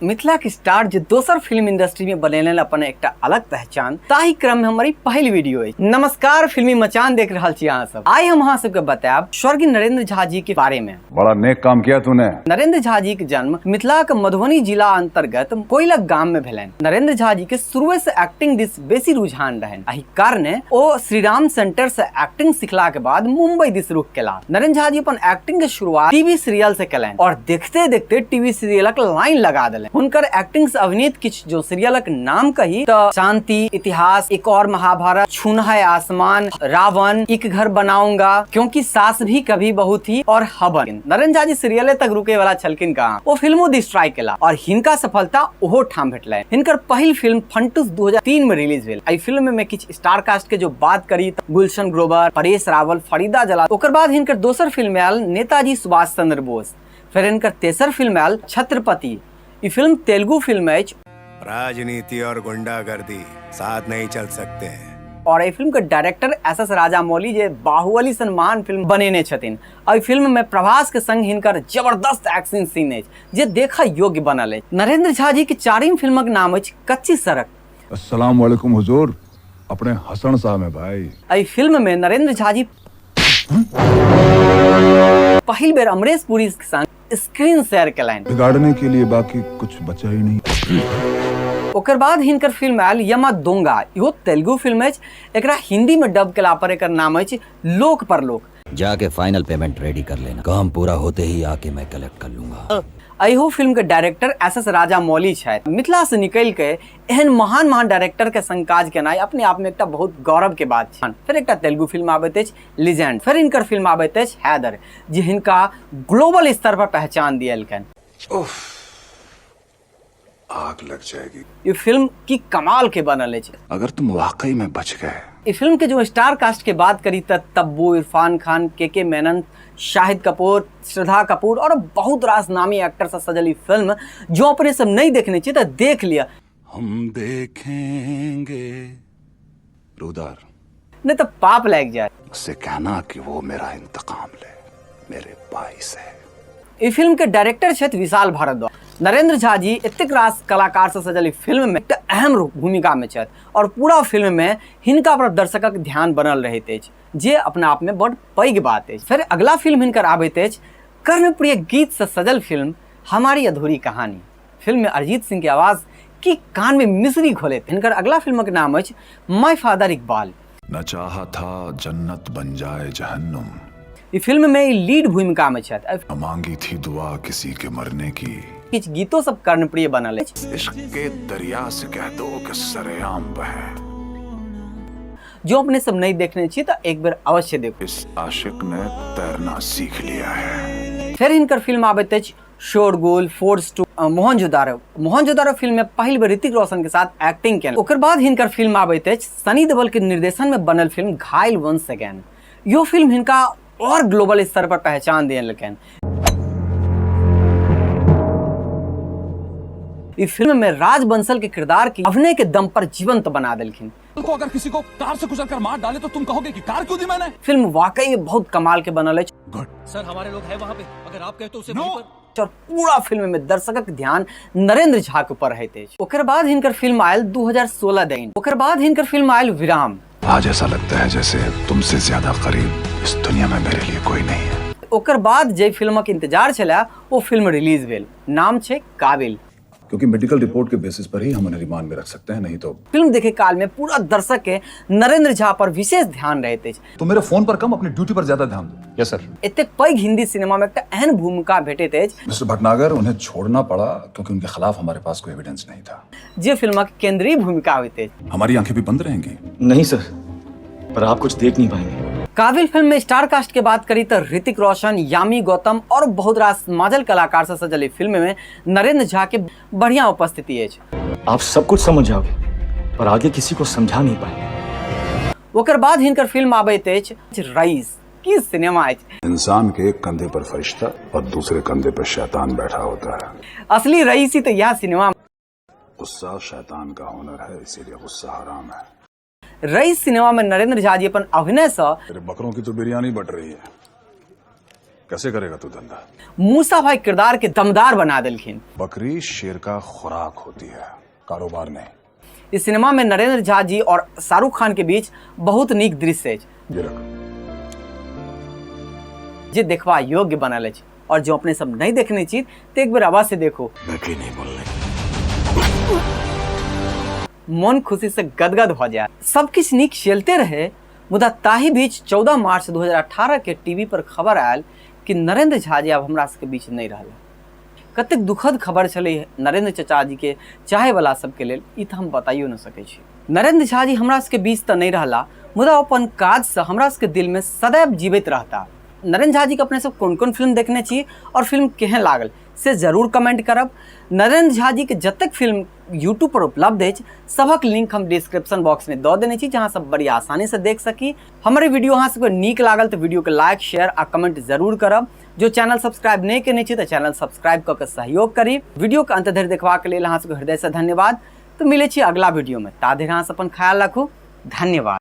मिथिला के स्टार जे दोसर फिल्म इंडस्ट्री में बनेने अपन एकटा अलग पहचान, ताहि क्रम में हमर ई पहिल वीडियो अछि। नमस्कार, फिल्मी मचान देख रहल छी अहाँ सब। आइ हम अहाँ सबके बतायब स्वर्गीय नरेंद्र झा जी के बारे में। बड़ा नेक काम किया तूने। नरेंद्र झा जी के जन्म मिथिला के मधुबनी जिला अंतर्गत कोइलक गाम में भेलनि। नरेंद्र झा जी के शुरुए से एक्टिंग दिस बेसी रुझान रहनि। एहि कारणे ओ श्रीराम सेंटर से एक्टिंग सिखला के बाद मुंबई दिस रुख केला। नरेंद्र झा जी अपन एक्टिंग के शुरुआत टीवी सीरियल से केलनि और देखते देखते टीवी सीरियलक लाइन लगा देलनि। हुनकर एक्टिंग से अभिनीत किछु जो सीरियलक नाम कही त शांति, इतिहास, एक और महाभारत, छूना है आसमान, रावण, एक घर बनाऊंगा, क्योंकि सास भी कभी बहू थी और हवन। नरेंद्र झा जी सीरियले तक रुके वाला छलखिन कहाँ, ओ फिल्मो दिस ट्राई केला और हिनका सफलता ओहो ठाम भेटलनि। हिनकर पहिल फिल्म फंटूस 2003 में रिलीज भेल। एहि फिल्म में किछु स्टार कास्ट के जो बात करी त गुलशन ग्रोवर, परेश रावल, फरीदा जलाल। ओकर बाद हिनकर दोसर फिल्म आयल नेताजी सुभाष चंद्र बोस। फेर हिनकर तेसर फिल्म आयल छत्रपति। ई फिल्म तेलुगु फिल्म अछि। राजनीति और गुंडागर्दी साथ नहीं चल सकते हैं। और एहि फिल्म के डायरेक्टर एस एस राजामौली जे बाहुबली सन महान फिल्म बनेने छथिन। एहि फिल्म में प्रभास के संग हिनकर जबरदस्त एक्शन सीन अछि जे देखऽ योग्य बनल अछि। नरेंद्र झा जी के चारिम फिल्मक नाम अछि कच्ची सड़क। अस्सलाम वालेकुम हुजूर, अपने हसन साहब है भाई। एहि फिल्म में नरेंद्र झा जी पहिल बेर अमरीश पुरी के संग स्क्रीन शेयर केलनि। बिगाड़ने के लिए बाकी कुछ बचा ही नहीं। ओकर बाद हिनकर फिल्म आयल यमा दोंगा। इहो तेलुगु फिल्म अछि। एकरा हिंदी में डब केला पर एकर नाम अछि लोक परलोक। जाके फाइनल पेमेंट रेडी कर लेना, काम पूरा होते ही आके मैं कलेक्ट कर लूंगा। एहो फिल्म के डायरेक्टर एस एस राजामौली छथि। मिथिला से निकल के एहन महान महान डायरेक्टर के संग काज केनाइ अपने आप में एकटा बहुत गौरव के बात छै। फेर एकटा तेलुगु फिल्म आबैत अछि लीजेंड। फेर हिनकर फिल्म आबैत अछि हैदर, जे हिनका ग्लोबल स्तर पर पहचान दियलकनि। उफ, आग लग जाएगी। ई फिल्म की कमाल के बनल अछि। अगर तुम वाकई में बच गए। ई फिल्म के जो स्टार कास्ट के बात करी त तब्बू, इरफान खान, के मेनन, शाहिद कपूर, श्रद्धा कपूर और बहुत रास नामी एक्टर से सजल ई फिल्म जो अपने सब नहीं देखने छी त देख लिया। हम देखेंगे रुदर, नहीं तो पाप लाग जाए। उससे कहना कि वो मेरा इंतकाम ले, मेरे भाई से। ई फिल्म के डायरेक्टर छथि विशाल भारद्वाज। नरेंद्र झा जी एतेक रास कलाकार से सजल ई फिल्म में एकटा अहम भूमिका में छथि और पूरा फिल्म में हिनका पर दर्शकक ध्यान बनल रहैत अछि, जे अपना आप में बड़ पैघ बात अछि। फेर अगला फिल्म हिनकर आबैत अछि कर्णप्रिय गीत से सजल फिल्म हमारी अधूरी कहानी। फिल्म में अरिजीत सिंह के आवाज की कान में मिश्री घोलैत। हिनकर अगला फिल्मक नाम अछि my father Iqbal. न चाहा था जन्नत बन जाए जहन्नुम। ई फिल्म में ई लीड भूमिका में छथि। न मांगी थी दुआ किसी के मरने की। किछु गीतो सब कर्णप्रिय बनल अछि। इश्क के दरिया से कह दो कि सरेआम बहे। जो अपने सब नहीं देखने छी तो एक बेर अवश्य देखू। इस आशिक ने तैरना सीख लिया है। फेर हिनकर फिल्म आबैत अछि शोरगुल, फोर्स 2, मोहनजोदारो। मोहनजोदारो फिल्म में पहिल बेर ऋतिक रोशन के साथ एक्टिंग केलनि। ओकर बाद हिनकर फिल्म आबैत अछि सनी देओल के निर्देशन में बनल फिल्म घायल वंस अगेन। इहो फिल्म हिनका और ग्लोबल स्तर पर पहचान देलकनि। ई फिल्म में राज बंसल के किरदार की अभिनय के दम पर जीवंत बना देलखिन। को अगर किसी को कार से कुचलकर मार डाले तो तुम कहोगे कि कार क्यों दी मैंने। फिल्म वाकई में बहुत कमाल के बनल अछि। गुड। सर हमारे लोग हैं वहाँ पे, अगर आप कहे तो उसे नो। वहीं पर। और पूरा फिल्म में दर्शकक ध्यान नरेंद्र झा के ऊपर रहैत अछि। ओकर बाद हिनकर फिल्म आयल 2016 दिन। ओकर बाद हिनकर फिल्म आयल विराम। आज ऐसा लगता है जैसे तुमसे ज्यादा करीब इस दुनिया में मेरे लिए कोई नहीं है। ओकर बाद जे फिल्मक इंतजार छला ओ फिल्म रिलीज भेल, नाम छै काबिल। क्योंकि मेडिकल रिपोर्ट के बेसिस पर ही हम उन्हें रिमांड में रख सकते हैं, नहीं तो। फिल्म देखे काल में पूरा दर्शक के नरेंद्र झा पर विशेष ध्यान रहैत अछि। तो मेरे फोन पर कम, अपनी ड्यूटी पर ज्यादा ध्यान दो। Yes sir. एतेक पैघ हिंदी सिनेमा में एकटा एहन भूमिका भेटैत अछि। मिस्टर भटनागर, उन्हें छोड़ना पड़ा क्योंकि उनके खिलाफ हमारे पास कोई एविडेंस नहीं था। जे फिल्मक केंद्रीय भूमिका होइत अछि। हमारी आंखें भी बंद रहेंगी। नहीं सर, पर आप कुछ देख नहीं पाएंगे। काबिल फिल्म में स्टार कास्ट के बात करी तो ऋतिक रोशन, यामी गौतम और बहुत रास माजल कलाकार से सजल फिल्म में नरेंद्र झा के बढ़िया उपस्थिति अछि। आप सब कुछ समझ जाओगे पर आगे किसी को समझा नहीं पाएंगे। ओकर बाद हिनकर फिल्म आबैत अछि रईस। की सिनेमा अछि। इंसान के एक कंधे पर फरिश्ता और दूसरे कंधे पर शैतान बैठा होता है। असली रईस ही तो यह सिनेमा। गुस्सा शैतान का हुनर है, इसीलिए गुस्सा हराम है। रईस सिनेमा में नरेंद्र झा जी अपन अभिनय से तेरे बकरों की तो बिरयानी बट रही है, कैसे करेगा तू धंधा? मूसा भाई किरदार के दमदार बना देलखिन। बकरी शेर का खुराक होती है, कारोबार नहीं। इस सिनेमा में नरेंद्र झा जी और शाहरुख खान के बीच बहुत नीक दृश्य अछि ये रख। जे देखबा योग्य बनल अछि और जो अपने सब नहीं देखने छी तो एक बेर अवश्य देखू। नकली नहीं बोलने। मन खुशी से गदगद हो जाए। सब किछु नीक चलते रहे, मुदा ताही बीच 14 मार्च 2018 के टीवी पर खबर आयल कि नरेंद्र झा जी आब हमरा सबके बीच नहीं रहल। कतेक दुखद खबर छलै नरेंद्र चचा जी के चाहे वाला सबके लेल, ई तऽ हम बताइयो नहि सकै छी। नरेंद्र झा जी हमरा सबके बीच तऽ नहीं रहला, मुदा अपन काजसँ हमरा सबके दिलमे सदैव जीवित रहता। नरेंद्र झा जी के अपने सब कोन कोन फिल्म देखने छी और फिल्म केहन लागल से जरूर कमेंट करब। नरेंद्र झा जी के जतेक फिल्म यूट्यूब पर उपलब्ध अछि सभक लिंक हम डिस्क्रिप्शन बॉक्स में दऽ देने छी, जहाँ सब बड़ी आसानी से देख सकी। हमर वीडियो अहाँ सबके नीक लागल तऽ वीडियो के लाइक, शेयर आ कमेंट जरूर करब। जो चैनल सब्सक्राइब नहीं केने छी तऽ चैनल सब्सक्राइब कऽ के सहयोग करी। वीडियो के अंत धरि देखबाक लेल अहाँ सबके हृदय से धन्यवाद। तऽ मिलै छी अगला वीडियो में, ता धरि अहाँ सब अपन ख्याल राखू। धन्यवाद।